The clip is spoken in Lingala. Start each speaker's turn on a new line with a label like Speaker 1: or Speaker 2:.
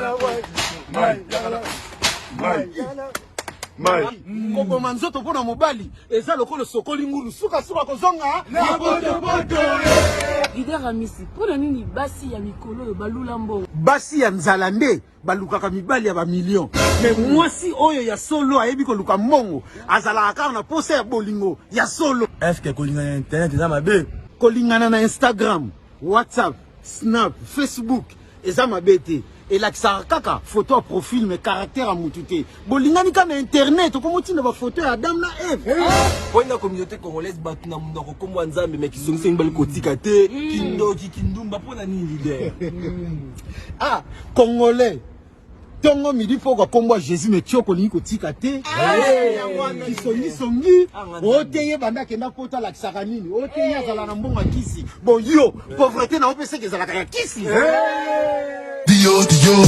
Speaker 1: Mai, mai, mai.
Speaker 2: Koboma nzoto mpo na mobali eza lokola osokoli ngulu, sukasuka kozonga
Speaker 1: na potopoto.
Speaker 3: Leader Amisi, mpo na nini basi ya mikolo oyo balula mbongo?
Speaker 2: Basi ya nzala nde balukaka mibali ya bamillion, mais mwasi oyo ya solo ayebi koluka mbongo azalaka kaka na posa ya bolingo ya solo.
Speaker 4: Est-ce kolingana na internet eza mabe?
Speaker 2: Kolingana na Instagram, WhatsApp, Snap, Facebook eza mabe te. Elakisaka kaka photo ya profil, mais caractère ya mutu te. Bolingani kaka na internet, okomotinda bafoto ya Adam na Eve.
Speaker 5: Mpo na communauté congolaise, bato na monoko nkombo ya Nzambe, mais kisongisongi bali kotika te, kindoki, kindumba, mpo na nini, leader?
Speaker 2: Ah, Congolais, ntongo, midi, pokwa, nkombo ya Jésus, mais tioko olingi kotika te, kisongisongi oyo te. Ye banda akenda poto, alakisaka nini? Oyo te, ye azala na mbongo ya kisi. Bon, yo pauvreté na yo mpe seke ezalaka ya kisi.
Speaker 1: Dio, dio.